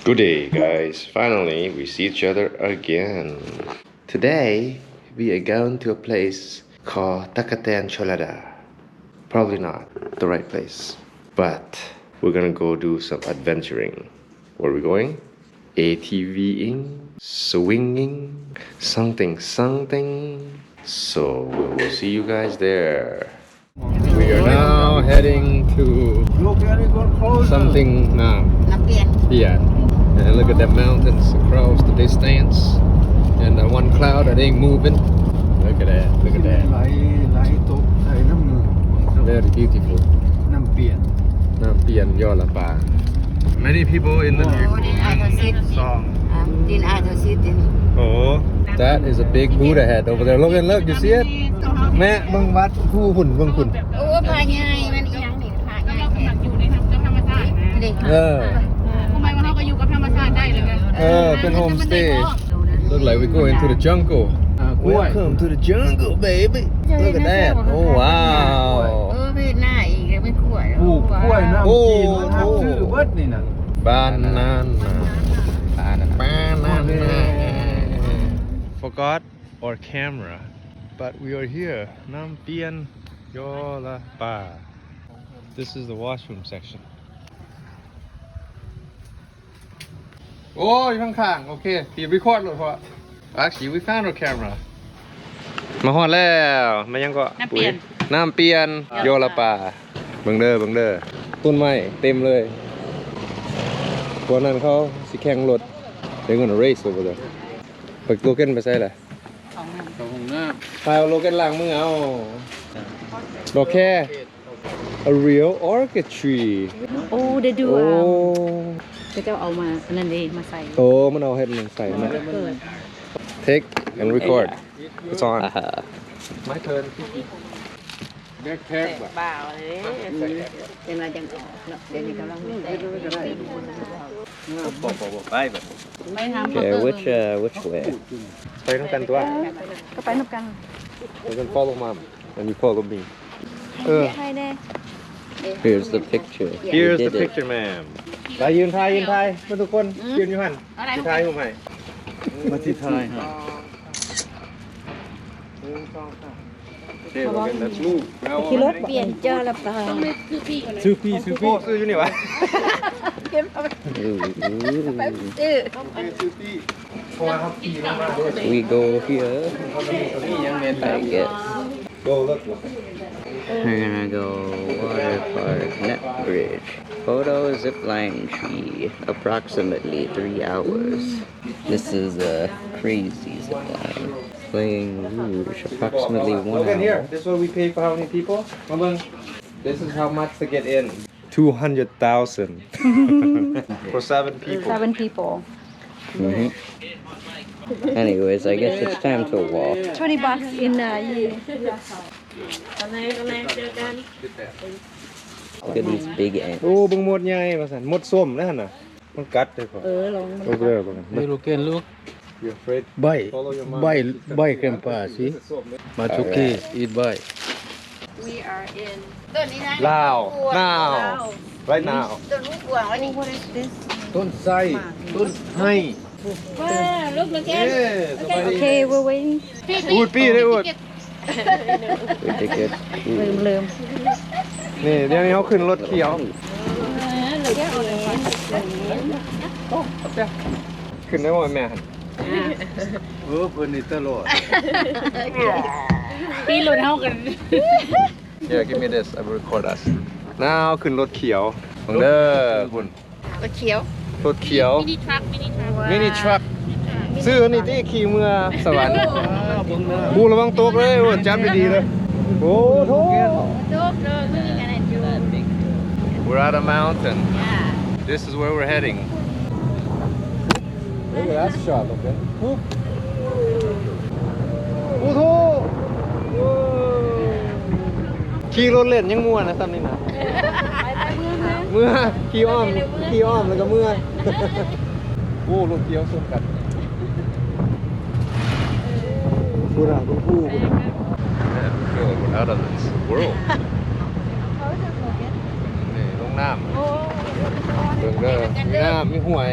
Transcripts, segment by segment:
Good day, guys. Finally, we see each other again. Today, we are going to a place called Takaten Cholada. Probably not the right place, but we're gonna go do some adventuring. Where are we going? ATVing, swinging, something, something. So, we will see you guys there. We are now heading to something ນ້ຳ ນ້ຳປຽນ ປຽນ. And look at the mountains across the distance. And the one cloud that ain't moving. Look at that. Look at that. ໄຫຼ ໄຫຼຕົກໃສ່ນ້ຳ Very beautiful. ນ້ຳປຽນ ນ້ຳປຽນ ຍໍລະປາ. Many people in the ໂອ້ song. ດິນອາໂທຊິດ ດິນອາໂທຊິດ ດິນ. ໂອ້ That is a big Buddha head over there. Logan, look, you see it? ແມ່ ເບິ່ງວັດພູພຸ້ນ ເບິ່ງພຸ້ນ. ໂອ້ ພະໃຫຍ່ ມັນອີຫຍັງນີ້ ພະໃຫຍ່ແທ້. ເອີ ຮູ້ໄໝວ່າເຮົາກໍຢູ່ກັບທຳມະຊາດໄດ້ເລີຍນະ. ເອີ ເປັນໂຮມສະເຕ. Look like we going to the jungle. ອາ ກ້ວຍ Welcome to the jungle, baby. Look at that. Oh, wow. ເອີ ເວດນາອີກແລ້ວ ເປັນກ້ວຍ. ປູກກ້ວຍ ນ້ຳຈີນ ໂອ້ ມັນຮັບຊື້ເບິດນີ້ນະ. Banana. Banana. Forgot our camera, but we are here. ນ້ຳປຽນ ຍໍລະປາ. This is the washroom section. ໂອ້ ຢູ່ຂ້າງໆ. ໂອເຄ ຕີ record ໂລດ ເພາະ actually we found our camera. ມາຮອດແລ້ວ. ມາຫຍັງເກາະ? ນ້ຳປຽນ ອຸ້ຍ ນ້ຳປຽນ ເອີ ຍໍລະປາ. ເບິ່ງເດີ ເບິ່ງເດີ ຕົ້ນໄມ້ເຕັມເລີຍ. ພວກນັ້ນເຂົາຊິແຂ່ງລົດ. They're gonna race over there. ບັກໂລເກັນໄປໃສລະ? ເຂົ້າຫ້ອງນ້ຳ ເຂົ້າຫ້ອງນ້ຳ. ພາໂລເກັນລ້າງມືເອົາ. ດອກແຄ. A real orchid tree. ໂອ້ ໄດ້ດູ ໂອ້ ເຂົາເຈົ້າເອົາມາ ອັນນັ້ນເດ້ ມາໃສ່. ໂອ້ ມັນເອົາເຮັດມັນໃສ່ມາ. Take and record. It's on. My turn. Backpack ບ່າວເດ້. ເປັນວ່າຈັ່ງອອກເນາະ. ດຽວນີ້ກຳລັງ Okay, which, uh, which way? ໄປນຳກັນຕົວະ. ກໍໄປນຳກັນ. You can follow mom and you follow me. ເອີ ຖ່າຍແດ່. Here's the picture. Here's the picture, ma'am. ໄປ ຢືນຖ່າຍ ຢືນຖ່າຍ ເບິ່ງທຸກຄົນ. ອືມ ຢືນຢູ່ຫັ້ນ ຊິຖ່າຍຮູບໃຫ້. ມາຊິຖ່າຍໃຫ້. ໜຶ່ງ ສອງ ສາມ. ຂີ່ລົດປ່ຽນຈາລະປາ. ຊື້ປີ້ ຊື້ປີ້ ຊື້ຢູ່ນີ້ຫວາ? ເກັບເອົາ ຊື້ ຊື້ປີ້. We go here, I guess. We're gonna go water park, net bridge, photo, zip line, tree, approximately three hours. This is a crazy zip line. Playing luge, approximately one hour. Look in here. This is what we pay for how many people? ມາເບິ່ງ. This is how much to get in. Two hundred thousand for seven people. Seven people. Mm-hmm. Anyways, I guess it's time to walk. Twenty bucks in, uh, yeah. Look at these big ants. ໂອ້ ເບິ່ງມົດໃຫຍ່ວ່າຊັ້ນ. ມົດສົ້ມນະຫັ້ນນະ. ມັນກັດເດ້ພໍ່. ເອີ ລອງມັນກັດ. Hey, Logan, look. You afraid? Bye. Follow your mom. Bye, bye, grandpa, see? Matsuki, eat bye. We are in ລາວ ນາວ ລາວ right now. ຕົ້ນໝາກບວງ ອັນນີ້. What is this? ຕົ້ນໄຊ ຕົ້ນໄຮ. Wow, look, look at. Yeah, somebody. Okay, we're waiting. ອູດປີ້ເດ້ ອູດ. ເບິ່ງເລີ່ມ ນີ້ ດຽວນີ້ເຮົາຂຶ້ນລົດຂຽວ. ຂຶ້ນໄດ້ບໍ່ແມ່? ເອີ ເພິ່ນນີ້ຕະຫຼອດ. ປີລົດເຮົາກັນ. Yeah, give me this. I will record us. ນາວ ຂຶ້ນລົດຂຽວ ເບິ່ງເດີ ພຸ້ນ. ລົດຂຽວ ລົດຂຽວ mini truck, mini truck. Mini truck. ຊື້ອັນນີ້ຕິ ຂີ່ເມືອສະຫວັນ. ບູ ລະວັງຕົກເດີ ໂອ້ ຈັບດີໆເດີ. ໂອ້ໂທ We're at a mountain. Yeah. This is where we're heading. Look at that shot, okay. ໂອ້ໂທ ຂີ່ລົດເລ່ນຍັງມ່ວນນະ ສ່ຳນີ້ນະ. ເມືອ ຂີ່ອ້ອມ ຂີ່ອ້ອມແລ້ວກໍເມືອ. ໂອ້ ລົດກ່ຽວຊົນກັນ. ພຸ້ນນະ ເບິ່ງພູພຸ້ນນະ. Man, I feel like we're out of this world. ນີ້ ລົງນ້ຳ. ເບິ່ງເດີ ມີນ້ຳ ມີຫ້ວຍ.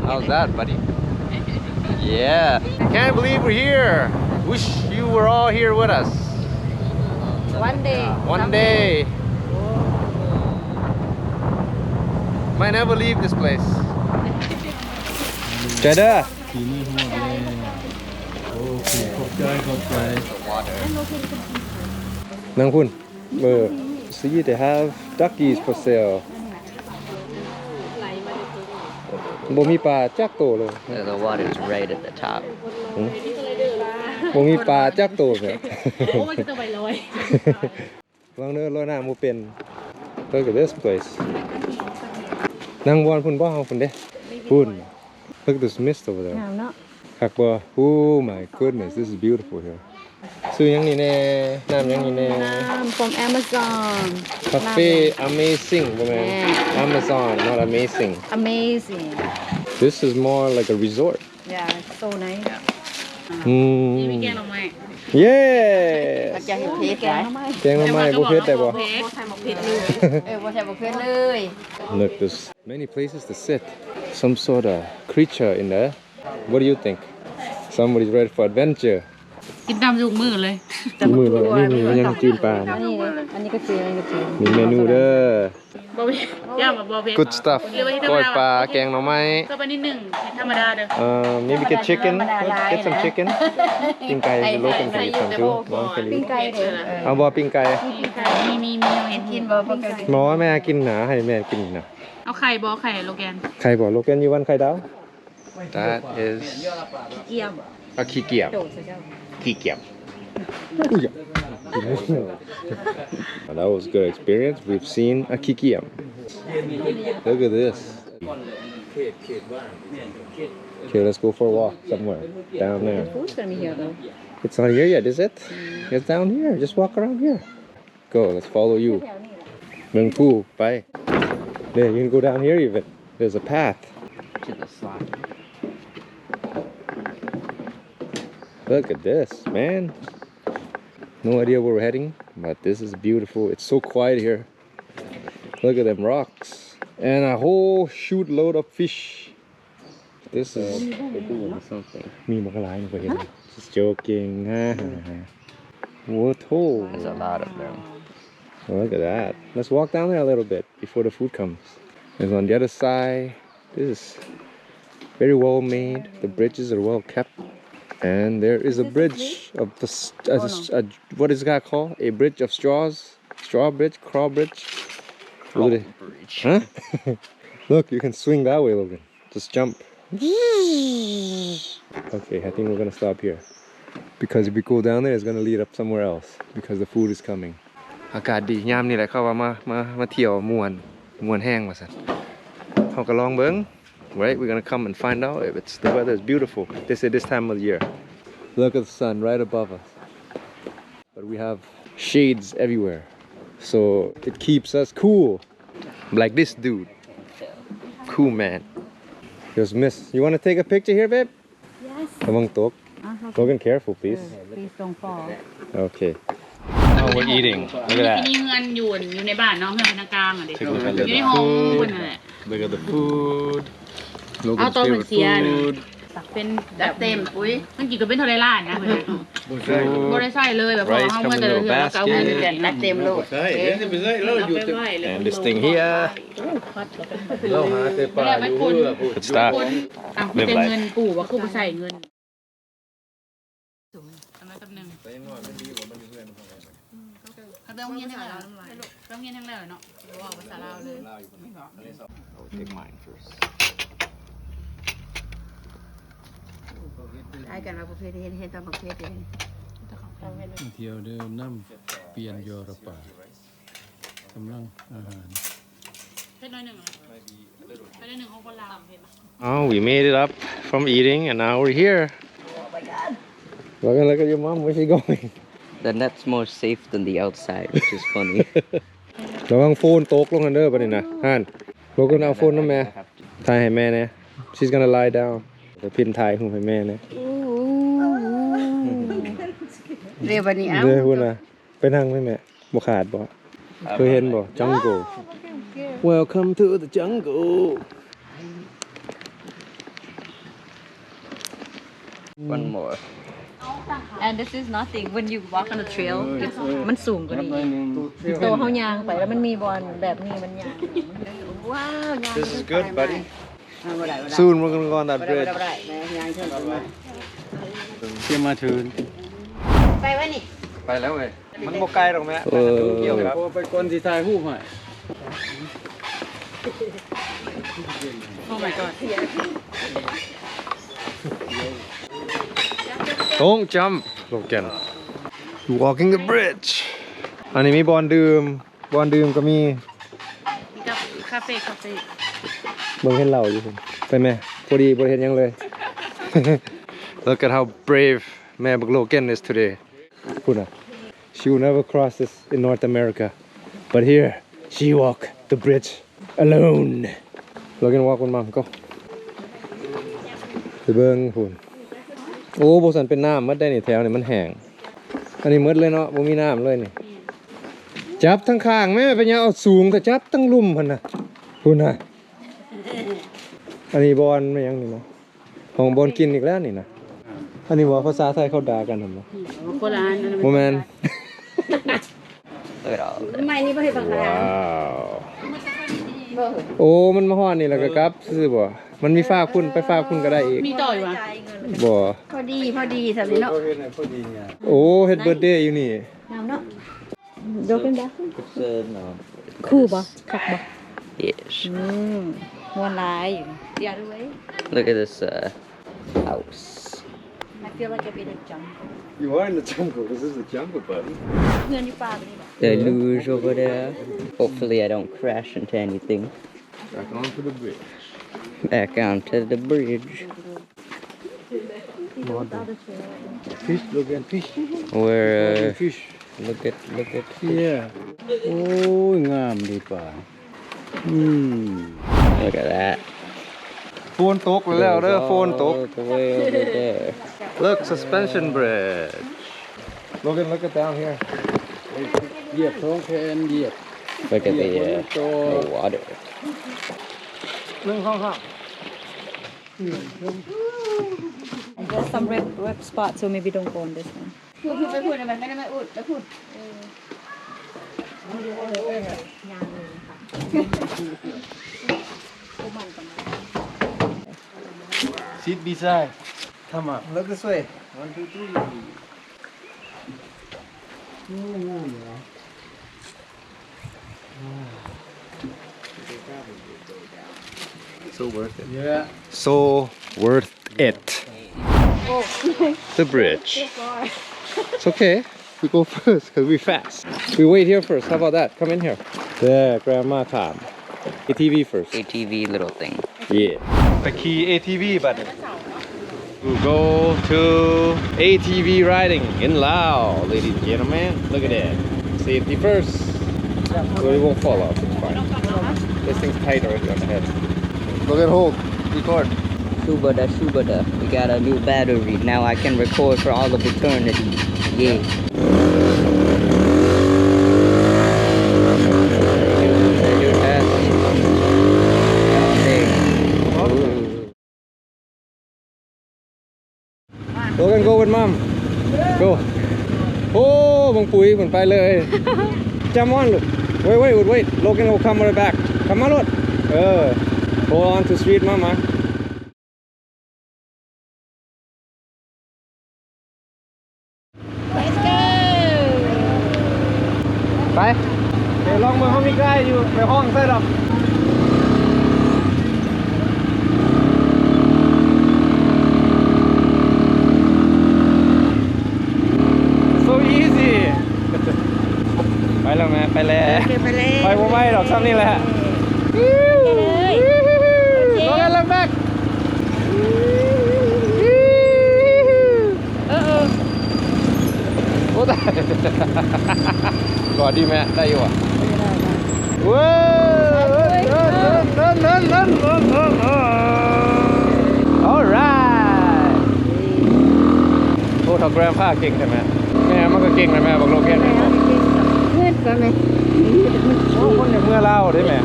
How's that, buddy? Yeah. Can't believe we're here. Wish you were all here with us. One day. One day. Might never leave this place. ໃຈເດີ. ໂອເຄ ຂອບໃຈ ຂອບໃຈ. ນັ່ງພຸ້ນ. ເອີ see, they have duckies for sale. ບໍ່ມີປາຈັກໂຕເລີຍ. The water is right at the top. ຫື? ບໍ່ມີປາຈັກໂຕເລີຍ. ໂອ້ຍ ຈະໄປລອຍ. ລອງເດີ ລອຍນ້ຳບໍ່ເປັນ. Look at this place. ນັ່ງບ່ອນພຸ້ນບໍ່ ເຮົາພຸ້ນເດ້. ພຸ້ນ. Look at this mist over there. ງາມເນາະ. ຄັກບໍ່? Oh my goodness, this is beautiful here. ຊື້ຫຍັງນີ້ແດ່? ນ້ຳຫຍັງນີ້ແດ່? ນ້ຳ from Amazon. Cafe Amazing ບໍ່ແມ່ນ? ແມ່ນ. Amazon, not amazing. Amazing. This is more like a resort. Yeah, it's so nice. ອືມ ນີ້ມີແກງໜໍ່ໄມ້. ເຢ້ ແກງເຜັດ ແກງໜໍ່ໄມ້ບໍ່ເຜັດໄດ້ບໍ່? ບໍ່ໃສ່ໝາກເຜັດເລີຍ. ເອີ ບໍ່ໃສ່ໝາກເຜັດເລີຍ. Look, there's many places to sit. Some sort of creature in there. What do you think? Somebody's ready for adventure. ກິນຕຳທຸກມື້ເລີຍ. ທຸກມື້ເລີຍ. ນີ້ ນີ້ ຍັງຈືມປາ. ອັນນີ້ ອັນນີ້ກໍຄື ອັນນີ້ກໍຄື ມີເມນູເດີ. ບໍ່ມີ ຢ່າມາບໍ່ເຜັດ. Good stuff. ກ້ອຍປາ ແກງໜໍ່ໄມ້. ເພີ່ມໄປນິດໜຶ່ງ ເຮັດທຳມະດາເດີ. Uh, maybe get chicken. Get some chicken. ປີ້ງໄກ່ Logan can eat some too. ປີ້ງໄກ່ເດ້. ເອົາບໍ່ປີ້ງໄກ່? ປີ້ງໄກ່ ມີ ມີ ມີ ເຫັນກິນບໍ່? ບໍ່ ແມ່ກິນນະ ໃຫ້ແມ່ກິນນະ. ເອົາໄຂ່ບໍ່? ໄຂ່ Logan. ໄຂ່ບໍ່? Logan, you want ໄຂ່ດາວ? That is ຂີ້ກຽມ ອາ ຂີ້ກຽມ ໂຕຊະເຈົ້າ ຂີ້ກຽມ. That was good experience. We've seen a ຂີ້ກຽມ. Look at this. Okay, let's go for a walk somewhere down there. The food's gonna be here though. It's not here yet, is it? It's down here. Just walk around here. Go, let's follow you. ເບິ່ງພູໄປ. There, you can go down here even. There's a path. To the slide. Look at this, man. No idea where we're heading, but this is beautiful. It's so quiet here. Look at them rocks. And a whole shoot load of fish. This is ມີບັກຫຼາຍ ຂ້ອຍເຫັນ. Just joking. What? There's a lot of them. Look at that. Let's walk down there a little bit before the food comes. It's on the other side. This is very well made. The bridges are well kept. And there is a bridge of the s- a, a, what is that called? A bridge of straws? Straw bridge? Crawl bridge? Crawl bridge. Huh? Look, you can swing that way, Logan. Just jump. Okay, I think we're gonna stop here. Because if we go down there, it's gonna lead up somewhere else. Because the food is coming. ອາກາດດີ ຍາມນີ້ແຫຼະ ເຂົາວ່າມາ ມາ ມາທ່ຽວມ່ວນ ມ່ວນແຮງວ່າຊັ້ນ. ເຮົາກໍລອງເບິ່ງ. Right? We're gonna come and find out if it's, the weather is beautiful. They say this time of the year. Look at the sun right above us. But we have shades everywhere, so it keeps us cool. Like this dude. Cool man. Just miss. You wanna take a picture here, babe? Yes. ລະວັງຕົກ. ອ່ະ Logan, careful, please. Please don't fall. Okay. Oh, we're eating. Look at that. ທີ່ນີ້ເຮືອນຢູ່ ຢູ່ໃນບ້ານເນາະ ເຮືອນພະນັກງານຫັ້ນເດ້. Take a look at the food. ຢູ່ໃນຫ້ອງເພິ່ນນັ້ນແຫຼະ. Look at the food. ເອົາ Logan's ຕອນເພິ່ນ favorite ເສຍນີ້ food. ເປັນແບບເຕັມປຸ້ຍ ມັນກິນກໍເປັນເທົ່າໃດລ້ານນະ ບໍ່ໄດ້ໃສ່ ບໍ່ໄດ້ໃສ່ເລີຍ ແບບເຮົາເມືອແຕ່ລະເທື່ອ ແລ້ວກໍເອົາເງິນ ຈັດເຕັມໂລດ. And this thing here. ເຮົາຫາແຕ່ປາຢູ່ເຮືອ. Good stuff. ອ່ະ ມີແຕ່ເງິນປູວ່າຄືບໍ່ໃສ່ເງິນ. ອັນນັ້ນຕຳໜຶ່ງ ເຂົາໄປໂຮງຮຽນທາງໃດ? ໄປໂຮງຮຽນທາງໃດເນາະ? ເວົ້າພາສາລາວເລີຍ. I will take mine first. ອ້າຍກັນວ່າປະເພດເຮັດ ເຮັດຕາມປະເພດເດ້. ທ່ຽວເດີ ນ້ຳປ່ຽນຢໍລະປາ ກຳລັງອາຫານ. ເຜັດໜ້ອຍໜຶ່ງ ເຜັດໜ້ອຍໜຶ່ງຂອງຄົນລາວ. Oh, we made it up from eating and now we're here. Look at, look at your mom, where she going? The net's more safe than the outside, which is funny. ລະວັງໂຟນຕົກລົງຫັ້ນເດີ ບັດນີ້ນະ. ຫັ້ນ Logan ເອົາໂຟນນຳແມ່ ຖ່າຍໃຫ້ແມ່ແດ່. She's gonna lie down. ດຽວພິນຖ່າຍຮູບໃຫ້ແມ່ແດ່. ເດ້ບັດນີ້ ເອົ້າ ເດ້ພຸ້ນນະ ໄປນັ່ງໄດ້ແມ່ ບໍ່ຂາດບໍ່? ເຄີຍເຫັນບໍ່? Jungle. Welcome to the jungle. One more. And this is nothing. When you walk on the trail, it's ມັນສູງກວ່ານີ້ອີກ. ໂຕເຮົາຍ່າງໄປແລ້ວມັນມີບ່ອນແບບນີ້ ມັນຍ່າງ. ວ້າວ ຍ່າງ This is good, buddy. ເອົາ ບໍ່ໄດ້ ບໍ່ໄດ້ Soon we're gonna go on that bridge. ບໍ່ໄດ້ ບໍ່ໄດ້ ຍ່າງເທິງຂຶ້ນມາ. ເຕຍມມາເທີນ ໄປໄວ້ນີ້ ໄປແລ້ວເວີຍ. ມັນບໍ່ໄກດອກແມ່ ເອີ ໄປກ່ອນຊິຖ່າຍຮູບໃຫ້. Oh my god. Don't jump, Logan. Walking the bridge. ອັນນີ້ມີບ່ອນດື່ມ ບ່ອນດື່ມກໍມີ ມີແຕ່ຄາເຟ ຄາເຟ. ເບິ່ງເຫັນເຫຼົ້າຢູ່ພຸ້ນ ໄປແມ່ ພໍດີບໍ່ໄດ້ເຮັດຫຍັງເລີຍ. Look at how brave ແມ່ບັກ Logan is today. Puna. She will never cross this in North America, but here she walk the bridge alone. Logan, walk with mom, go. ໄປເບິ່ງພຸ້ນ. ໂອ້ ບໍ່ຊັ້ນເປັນນ້ຳໝົດໄດ໋ນີ້ ແຖວນີ້ມັນແຫ້ງ. ອັນນີ້ໝົດເລີຍເນາະ ບໍ່ມີນ້ຳເລີຍນີ້. ຈັບທາງຂ້າງແມ່ ເປັນຫຍັງເອົາສູງແທ້ ຈັບທາງລຸ່ມຫັ້ນນະ. ພຸ້ນນະ. ອັນນີ້ບ່ອນແມ່ນຫຍັງນີ້ນະ? ຫ້ອງບ່ອນກິນອີກແລ້ວນີ້ນະ. ອັນນີ້ບໍ່ ພາສາໄທເຂົາດ່າກັນຫັ້ນບໍ່? ຄົນລະອັນ ບໍ່ແມ່ນ. ໃໝ່ນີ້ບໍ່ເຮັດບັກກະດາ. ວ້າວ. ໂອ້ ມັນມາຮອດນີ້ແລ້ວກໍກັບຊື່ໆບໍ່? ມັນມີຟາກພຸ້ນ ໄປຟາກພຸ້ນກໍໄດ້ອີກ. ມີຕໍ່ຢູ່ຫວາ? ບໍ່. ພໍດີ ພໍດີຊ່ຳນີ້ເນາະ. ໂອ້ ເຮັດເບີດເດຢູ່ນີ້. ງາມເນາະ. ຍົກຂຶ້ນບໍ່? ຄູລບໍ່? ຄັກບໍ່? Yes. ອືມ ມ່ວນຫຼາຍ. The other way. Look at this, uh, house. I feel like I'm in a jungle. You are in the jungle. This is the jungle, buddy. ເຮືອນຢູ່ປ່າແບບນີ້ແຫຼະ. The luge over there. Hopefully I don't crash into anything. Back onto the bridge. Back onto the bridge. Fish, look at fish. Where, uh, fish. Look at, look at fish. Yeah. ໂອ້ຍ ງາມເດປ່າ. ອືມ Look at that. ຝົນຕົກແລ້ວເດີ ຝົນຕົກ. All the way over there. Look, suspension bridge. Logan, look at down here. ຢຽບ ສອງແຂນຢຽບ. Look at the, uh, the water. ໜຶ່ງ ສອງ ສາມ. There's some red, red spot, so maybe don't go on this one. ພຸ້ນ ພຸ້ນ ໄປພຸ້ນ ໄປພຸ້ນ ໄປພຸ້ນ. ເອີ Sit beside. Come on. Look this way. One, two, three. So worth it. Yeah. So worth it. The bridge. It's okay. We go first 'cause we fast. We wait here first. How about that? Come in here. There, grandma time. A T V first. A T V little thing. Yeah. ໄປຂີ່ A T V ບັດນີ້. We go to A T V riding in Laos, ladies and gentlemen. Look at that. Safety first. We won't fall off. It's fine. This thing's tight already on the head. Logan, hold. Record. Shubada, shubada. We got a new battery. Now I can record for all of eternity. Yeah. Logan, go with mom. Go. ໂອ້ ບັງປຸຍ ມັນໄປເລີຍ. Come on, look. Wait, wait, wait, wait. Logan will come right back. ເຂົ້າມາໂລດ. ເອີ Hold on to sweet mama. Let's go. ໄປ ໄປລອງເບິ່ງ ເຮົາມີໄກຢູ່ ໄປຮ້ອງໃສ່ດອກ. So easy. ໄປແລ້ວແມ່ ໄປແລ້ວ. ໂອເຄ ໄປແລ້ວ. ໄປບໍ່ໄວດອກ ຊ່ຳນີ້ແຫຼະ. ໂອເຄເລີຍ. ໂອເຄ Logan, look back. ເອີ ເອີ ໂອ້ ຕາຍ. ກອດດີແມ່ ໄດ້ຢູ່ຫວາ? ໄດ້ ໄດ້ ໄດ້. All right. ໂອ້ ຖ້າ grandpa ເກັ່ງແທ້ແມ່. ແມ່ ແມ່ມັນກໍເກັ່ງນະແມ່ ບັກໂລແກນແມ່ນບໍ່? ເມື່ອກ່ອນແມ່ ໂອ້ ຄົນຢາກເມືອລາວເດ້ແມ່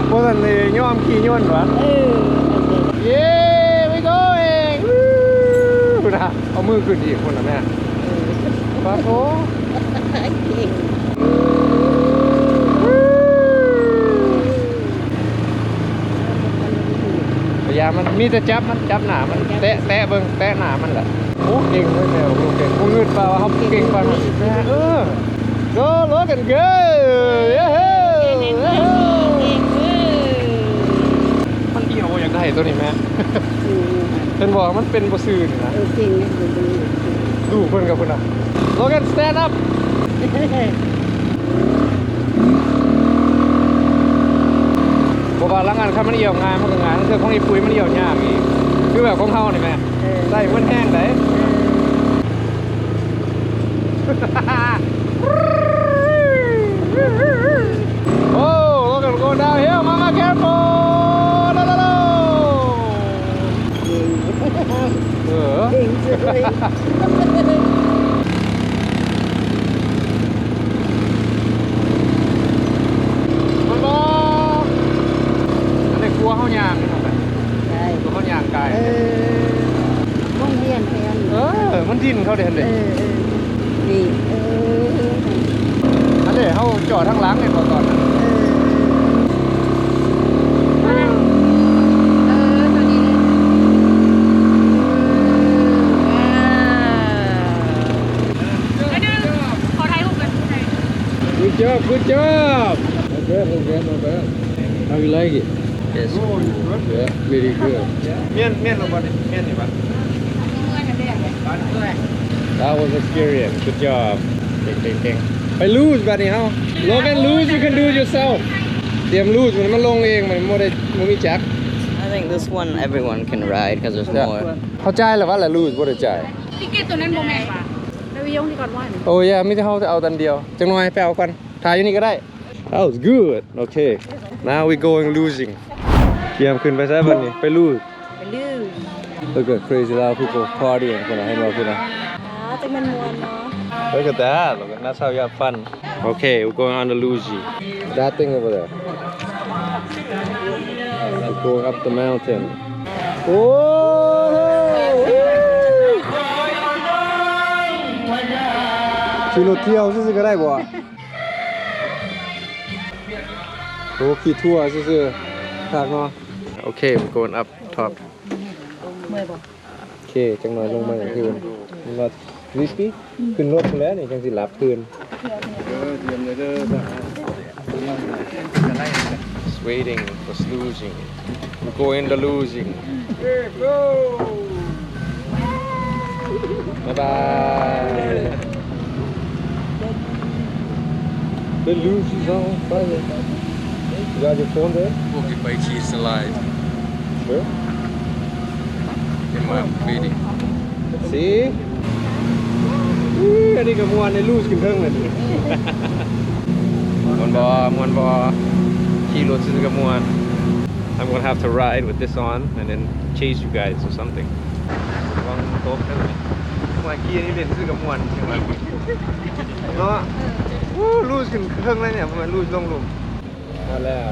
ບໍ່ທັນໄດ້ຍອມຂີ່ຍົນຫວາ. ເອີ ເຢ້ we going ພຸ້ນນະ ເອົາມືຂຶ້ນອີກພຸ້ນນະແມ່ ເອີ ປາໂທ ເກັ່ງ. ພະຍາຍາມມັນ ມີແຕ່ຈັບມັນ ຈັບໜ້າມັນ ແຕະ ແຕະເບິ່ງ ແຕະໜ້າມັນແຫຼະ. ໂອ້ ເກັ່ງເລີຍແມ່ ໂອ້ ເກັ່ງ ບໍ່ງຶດວ່າເຮົາເກັ່ງປານນັ້ນ. ເອີ go look and go ເຢ້ ເກັ່ງເວີຍ ມັນດຽວບໍ່ຢາກໄດ້ໂຕນີ້ແມ່ ອືມ ເຫັນບໍ່ ມັນເປັນບໍ່ຊື່ນີ້ນະ. ເອີ ເກັ່ງ ດູເພິ່ນກັບພຸ້ນນະ Logan stand up. ບໍ່ວ່າລາງອັນ ຄັນມັນອຽວງ່າຍ ມັນກໍງ່າຍ ລາງເທື່ອຂອງອີ່ປຸ້ຍມັນອຽວຍາກອີກ ຄືແບບຂອງເຮົານີ້ແມ່ ເອີ ໃສ່ເໝືອນແຮງໃດ. ເອີ ໂອ້ Logan going downhill, mama, careful. ເກັ່ງ ເອີ ເກັ່ງເສີຍ ມັນບໍ່ ອັນນີ້ກົວເຮົາຍ່າງເນາະ ໃຊ່ ກົວເຮົາຍ່າງກາຍ ເອີ ວົງວຽນແຖວນີ້ ເອີ ມັນດິນເຂົາເດ້ຫັ້ນເດ້ ເອີ ເອີ ນີ້ ເອີ ອັນນີ້ເຮົາຈອດທາງຫຼັງແມ່ນບໍ່ຕອນນັ້ນ ເອີ ເອີ ໂຕນີ້ເລີຍ ເອີ ວ້າວ. Good job, good job. Not bad, not bad, not bad. How you like it? Yes. Yeah, very good. ແມ່ນ ແມ່ນແລ້ວບໍ່ນີ້ ແມ່ນນີ້ບໍ່? That was experience. Good job. ເກັ່ງໆໆ ໄປ lose ບາດນີ້ເຮົາ Logan, lose, you can do it yourself. ຕຽມ lose ມັນ ມັນລົງເອງ ມັນບໍ່ໄດ້ ບໍ່ມີຈັກ. I think this one everyone can ride 'cause there's more. ເຮົາຈ່າຍແລ້ວວະ ລະ lose ບໍ່ໄດ້ຈ່າຍ. ຕິກເກັດໂຕນັ້ນບໍ່ແມ່ນຫວາ? No, we only got one. Oh yeah, ມີແຕ່ເຮົາຈະເອົາອັນດຽວ. ຈັກໜ່ອຍໄປເອົາກ່ອນ ຖ້າຢູ່ນີ້ກໍໄດ້. That was good. Okay. Now we going losing. ກຽມຂຶ້ນໄປໃສບາດນີ້? ໄປ lose. ໄປ lose. Look at crazy Lao people partying ພຸ້ນນະ ເຫັນບໍ່ພຸ້ນນະ? ອ່າ ຈັກແມ່ນມ່ວນເນາະ. Look at that. Look at, that's how you have fun. Okay, we're going on the luge. That thing over there. We're going up the mountain. ໂອ້ ຂີ່ລົດທ່ຽວຊື່ໆກໍໄດ້ບໍ່? ໂອ້ ຂີ່ທົວຊື່ໆ ຄັກເນາະ. Okay, we're going up top. ເມື່ອຍບໍ່? ໂອເຄ ຈັກໜ່ອຍລົງມາຫຍັງຄືມັນວ່າ sleepy ຂຶ້ນລົດພຸ້ນແຫຼະນີ້ ຈັ່ງຊິຫຼັບຕື່ນ. Just waiting for losing. We're going the losing. Bye bye. The luge is on fire. You got your phone there? ພວກທີ່ໄປຂີ່ສະໄລ Sure. In my video. See? ອຸ້ຍ ອັນນີ້ກໍມ່ວນ ໄດ້ລູດຂຶ້ນເທິງເລີຍນີ້ ມ່ວນບໍ່? ມ່ວນບໍ່? ຂີ່ລົດຊື່ໆກໍມ່ວນ. I'm gonna have to ride with this on and then chase you guys or something. ລະວັງຕົກເດີ ວ່າຂີ່ນີ້ຫຼິ້ນຊື່ກັບມ່ວນເນາະ. ອູ້ ລູດຂຶ້ນເທິງເລີຍນີ້ ບໍ່ແມ່ນລູດລົງລຸ່ມ. ຮອດແລ້ວ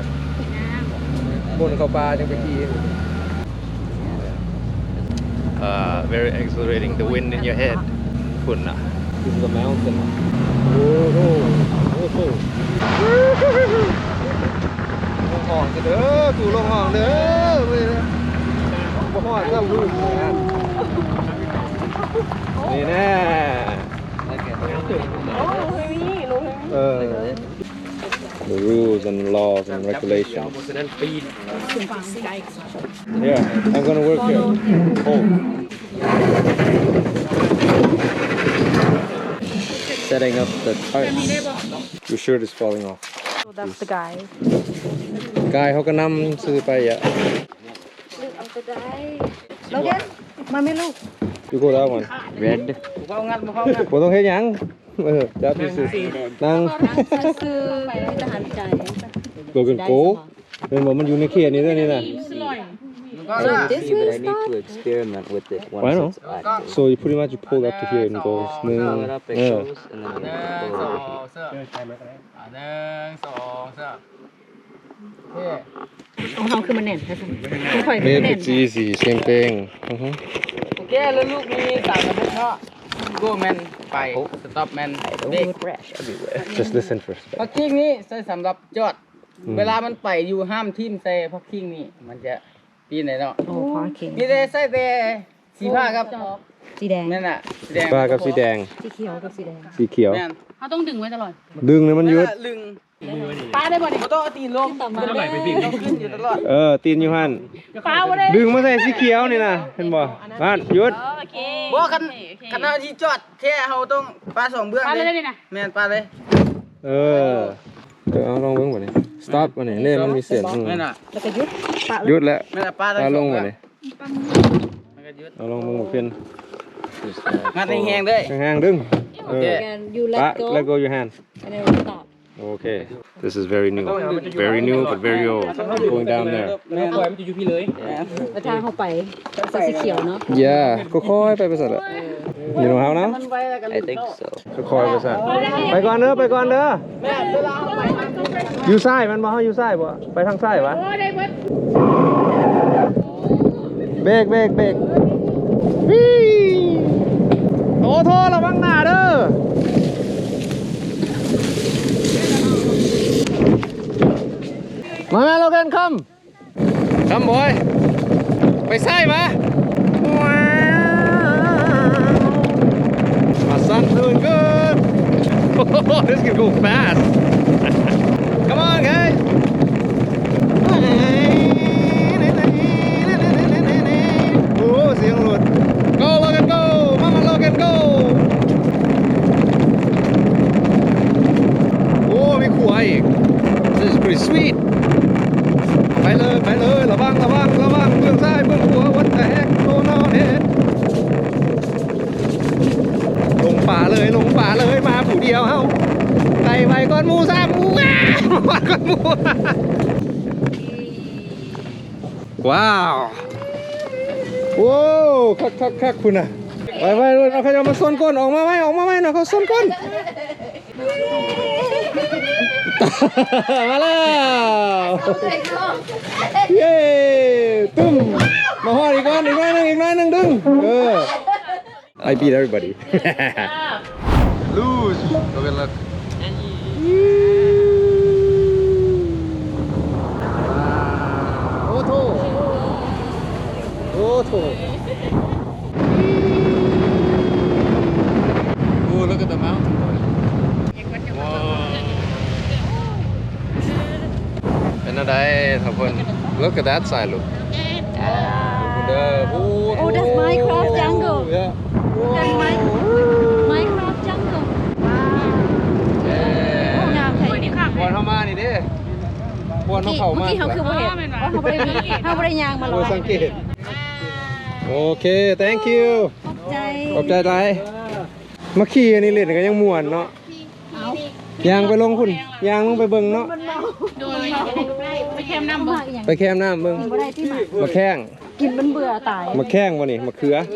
ໝູນເຂົ້າປ່າຈັ່ງໄປຂີ່. Uh, very exhilarating. The wind in your head. ພຸ້ນນະ. This is a mountain. ໂອ້ໂຫ ໂອ້ໂຫ ລົງຫ້ອງເດີ ຕູ້ລົງຫ້ອງເດີ. ບໍ່ຮອດຊ້ຳລູກ. ນີ້ແນ່. ໂອ້ ເອີ The rules and laws and regulations. Yeah, I'm gonna work here. Oh. Setting up the tarps. Your shirt is falling off. So that's the guy. Guy ເຮົາກໍນຳຊື່ໄປອະ. Logan, mommy, look. You go that one. Red. ບໍ່ຕ້ອງເຮັດຫຍັງ. ເອີ ຈັບຊື່ໆ ນັ່ງຊື່ໆ ໄປໃຫ້ທະຫານໃຈ. Logan, go. ແມ່ນບໍ່? ມັນຢູ່ໃນເຂດນີ້ເດີນີ້ນະ. So this way is start? Experiment with it once. I know. It's active. So you pretty much you pull up to here and it goes ໜຶ່ງ ສອງ ເອີ ສາມ ໜຶ່ງ ສອງ ສາມ ອ່າ ໜຶ່ງ ສອງ ສາມ ອ່າ ໜຶ່ງ ສອງ ສາມ ໂອເຄ ຂອງເຮົາຄືມັນແໜ້ນ ຂອງຂ້ອຍຄືມັນແໜ້ນ Maybe it's easy, same thing. ອືຮຶ ໂອເຄ ແລ້ວລູກມີສາມລະບົບເນາະ Go ແມ່ນໄປ Stop ແມ່ນເບຣກ Just listen first. ພັກຄິງນີ້ໃຊ້ສຳລັບຈອດ ອືມ ເວລາມັນໄປຢູ່ຫ້າມຖິ້ມໃສ່ພັກຄິງນີ້ ມັນຈະປີນໄດ້ເນາະ ໂອ້ ພາດເຄງ ມີແຕ່ໃຊ້ແຕ່ສີຟ້າກັບ ສີແດງ ແມ່ນລະ ສີແດງ ຟ້າກັບສີແດງ ສີຂຽວກັບສີແດງ ສີຂຽວ ແມ່ນ ເຮົາຕ້ອງດຶງໄວ້ຕະຫຼອດ ດຶງໃຫ້ມັນຢຸດ ດຶງ ປາໄດ້ບໍ່ນີ້ ບໍ່ຕ້ອງເອົາຕີນລົງ ຂຶ້ນຢູ່ຕະຫຼອດ ເອີ ຕີນຢູ່ຫັ້ນ ປາບໍ່ໄດ້ ດຶງມາໃສ່ສີຂຽວນີ້ນະ ເຫັນບໍ່ ນັ້ນ ຢຸດ ໂອເຄ ບໍ່ ຄັນ ໂອເຄ ຄັນເຮົາຊິຈອດແທ້ ເຮົາຕ້ອງປາສອງເບື້ອງ ປາເລີຍນີ້ນະ ແມ່ນ ປາເລີຍ ເອີ ເອີ ເອົາລອງເບິ່ງບາດນີ້ Stop ອັນນີ້ ເລນມັນມີເສັ້ນ ແມ່ນລະ ແລ້ວກໍຢຸດ ປະເລີຍ ຢຸດແລ້ວ ແມ່ນລະ ປະເລີຍ ປະລົງບາດນີ້ ມັນກໍຢຸດ ເອົາລອງເບິ່ງບໍ່ເປັນ ມັດແຮງໆເດີ ແຮງໆດຶງ ໂອເຄ ເອີ You let go ປະ let go your hand and then stop. ໂອເຄ This is very new, very new but very old. Going down there. ແມ່ນ ແລ້ວທາງເຮົາໄປ ເປັນສີຂຽວເນາະ Yeah ຄ່ອຍໆໄປ ໄປຊັ້ນແຫຼະ You know how now? I think so. ຄ່ອຍໆໄປຊັ້ນ ໄປກ່ອນເດີ ໄປກ່ອນເດີ ຢູ່ຊ້າຍແມ່ນບໍ່ ເຮົາຢູ່ຊ້າຍບໍ່ ໄປທາງຊ້າຍຫວາ ເບຣກ ເບຣກ ເບຣກ ວິ ໂອໂທ້ ລະວັງໜ້າເດີ ມາແມ່ Logan come. Come boy. ໄປຊ້າຍຫວາ My son doing good. This can go fast. Come on guys. ໂອ້ ສຽງລົດ Go Logan go. Mama Logan go. ໂອ້ ມີຂົວອີກ This is pretty sweet. ໄປເລີຍ ໄປເລີຍ ລະວັງ ລະວັງ ລະວັງ ເບື້ອງຊ້າຍ ເບື້ອງຂວາ What the heck going on here? ລົງປ່າເລີຍ ລົງປ່າເລີຍ ມາຜູ້ດຽວເຮົາ ໄປໄວກ່ອນໝູ່ຊ້ຳ ວ້າວ ໄວກ່ອນໝູ່ ວ້າວ ໂອ້ ຄັກໆໆ ພຸ້ນນະ ໄວໆ ເຂົາເຈົ້າມາຊົນກົ້ນ ອອກມາໄວ ອອກມາໄວ ເຂົາຊົນກົ້ນ. ມາແລ້ວ ເຢ້ ຕຸ້ມ ມາຮອດອີກກ່ອນ ອີກໜ້ອຍໜຶ່ງ ອີກໜ້ອຍໜຶ່ງ ດຶງ ເອີ I beat everybody. Luge. Look at, look. ໂອ້ໂທ້ ໂອ້ໂທ້. Ooh, look at the mountain, boy. Whoa. ເປັນແນວໃດທ່ານຜູ້ຊົມ? Look at that side, look. ເດີ Oh, that's Minecraft jungle. Yeah. That's Mine-, Minecraft jungle. Wow. ໂອ້ ງາມແທ້. ບ່ອນເຮົາມານີ້ເດ້ ບ່ອນເຮົາເຂົ້າມາ ເມື່ອກີ້ເຮົາຄືບໍ່ເຫັນ ເພາະເຮົາບໍ່ໄດ້ ເຮົາບໍ່ໄດ້ຍ່າງມາລອຍ ບໍ່ສັງເກດ. ໂອເຄ thank you. ຂອບໃຈ ຂອບໃຈຫຼາຍ. ມາຂີ່ອັນນີ້ຫຼິ້ນກໍຍັງມ່ວນເນາະ. ເອົ້າ ຍ່າງໄປລົງພຸ້ນ ຍ່າງລົງໄປເບິ່ງເນາະ. ໂດຍ ໄປແຄມນ້ຳເບິ່ງ ໄປແຄມນ້ຳເບິ່ງ. ບໍ່ໄດ້ຕິ ໝາກ ໝາກແຂ້ງ ກິນມັນເບື່ອຕາຍ. ໝາກແຂ້ງບໍ່ນີ້ ໝາກເຂືອ. ແມ່ນ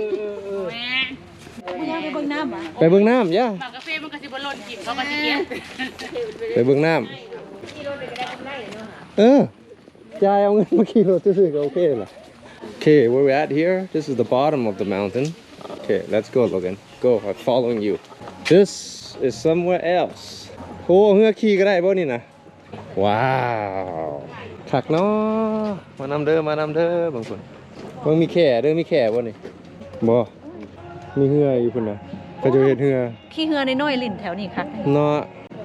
ບໍ່ຢາກໄປເບິ່ງນ້ຳຫວາ? ໄປເບິ່ງນ້ຳ ຢ່າ ໝາກກາເຟມັນກໍຊິບໍ່ຫຼົ່ນກິນ ເຂົາກໍຊິກິນ. ໄປເບິ່ງນ້ຳ ເອີ. ຈ່າຍເອົາເງິນມາຂີ່ລົດຊື່ໆ ກໍໂອເຄລະ. Okay, where we at here? This is the bottom of the mountain. Okay, let's go, Logan. Go, I'm following you. This is somewhere else. ໂອ້ ເຮືອຂີ່ກໍໄດ້ບໍ່ນີ້ນະ? ວ້າວ ຄັກເນາະ. ມານຳເດີ ມານຳເດີ. ເບິ່ງພຸ້ນ ເບິ່ງມີແຄ່ເດີ ມີແຄ່ບໍ່ນີ້? ບໍ່ ມີເຮືອຢູ່ພຸ້ນນະ. ເຂົາເຈົ້າເຮັດເຮືອ ຂີ່ເຮືອນ້ອຍໆຫຼິ້ນແຖວນີ້ຄັກເນາະ.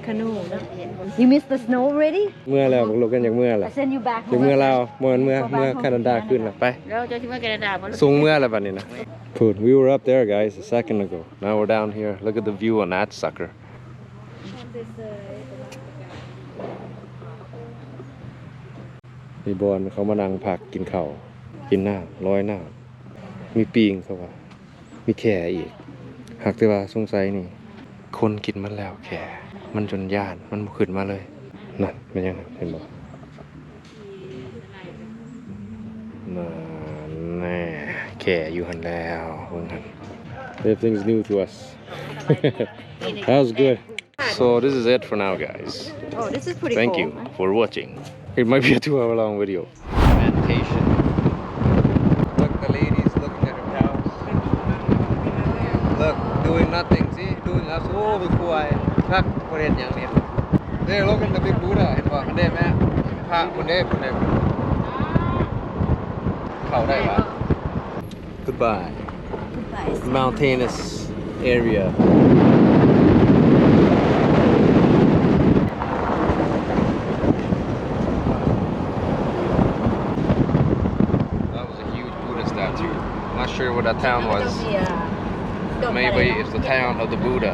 Canoe ເນາະ. You miss the snow already? ເມືອແລ້ວ ບັກລູກກັນ ຢາກເມືອແລ້ວ. I send you back ຢາກເມືອລາວ ບໍ່ແມ່ນເມືອ ເມືອແຄນາດາຄືນລະ. ໄປ ແລ້ວເຈົ້າຊິເມືອແຄນາດາບໍ່? ສົ່ງເມືອແລ້ວບັດນີ້ນະ. ພຸ້ນ we were up there, guys, a second ago. Now we're down here. Look at the view on that sucker. ມີບ່ອນເຂົາມານັ່ງພັກກິນເຂົ້າ ກິນນ້ຳ ລອຍນ້ຳ ມີປີ້ງ ເຂົາວ່າ ມີແຄ່ອີກ. ຫາກແຕ່ວ່າສົງໄສນີ້ ຄົນກິນໝົດແລ້ວແຄ່ ມັນຈົນຢ້ານ ມັນບໍ່ຂຶ້ນມາເລີຍ. ນັ້ນ ແມ່ນຫຍັງຫັ້ນ ເຫັນບໍ່? ນັ້ນ ແກ່ຢູ່ຫັ້ນແລ້ວ ເບິ່ງຫັ້ນ Everything's new to us. That was good. So this is it for now, guys. Oh, this is pretty Thank cool. you for watching. It might be a two hour long video. Plantation. Look, the ladies looking at the cows. Look, doing nothing. See, doing nothing. ໂອ້ ຄືຄວາຍ ຄັກ ບໍ່ເຮັດຫຍັງນີ້. There, look at the big Buddha. ເຫັນບໍ່? ເຫັນໄດ້ແມ່? ພະພຸ້ນເດ້ ພຸ້ນເດ້. ເຂົ້າໄດ້ວະ? Goodbye. Goodbye. Mountainous area. That was a huge Buddha statue. Not sure what that town was. Maybe it's the town of the Buddha.